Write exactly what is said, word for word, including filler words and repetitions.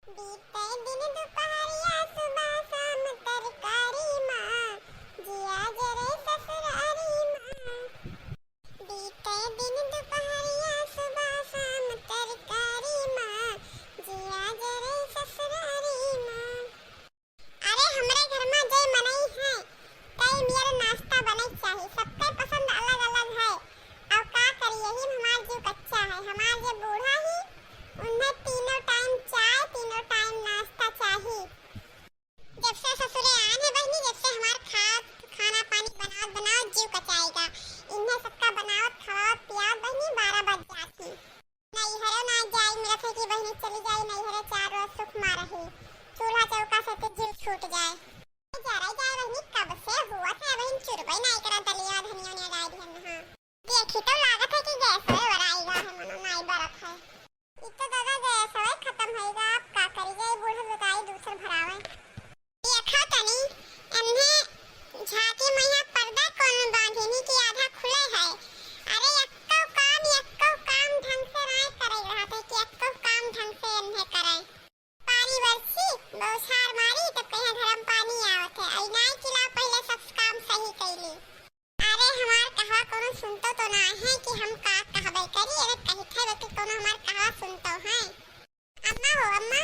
बीते दिन दुपहरिया सुबह शाम तरकारी माँ, जिया जरे ससुरारी माँ। बीते दिन दुपहरिया सुबह शाम तरकारी माँ, जिया जरे ससुरारी माँ। अरे हमरे घर मा जे मनई है, तई मेर नाश्ता बने के चाही। सबके पसंद अलग अलग है। अब का करी, यही में हमार जीव कच्चा है। हमार जे बूढ़ा ही, उन्हें तीनों टाइम चाय, तीनों टाइम नाश्ता चाही। जब से ससुरे आन है बहिनी, जब से हमार खात, खाना पानी बनावत बनावत जीव कचाएगा। इन्हें सबका बनावत, खवावत, पियावत बहिनी बारह बज जात ही। नैहरे ना जाई, मिलत है कि बहिनी चली जाई नैहरे, चार रोज सुख मा रही, चूल्हा चौका से तो जीव छूट जाए। जा रही जाए बहिनी, कब से हुआ था बहिन, चुरबई नाई करा, दलिया धनिया ने डाल दिहन। हाँ, देखी तो लागत है कि गैस है वराई गा है, मनो नाई बरत है। इ तो दादा गैस है खत्म होइगा, आप का करी जाए, बूढ़ा बताई दूसर भरावे। देखा तनी, एन्हे झांकी मैया पर्दा कौन बांधेनी कि आधा खुले है। अरे एक्को काम, एक्को काम ढंग से नाय करे रहत है कि एक्को काम ढंग से एन्हे करे। पानी बरसी, बौछार मारी, तब कहिया धरम पानी आवत है। आई नाय चिल्लाओ, पहिले सब काम सही कैली। अरे हमार कहवा कोनो सुनतो तो ना है कि हम का कहबे करी, अरे कहित है बल्कि कोनो हमार कहवा सुनतो है। अम्मा हो अम्मा,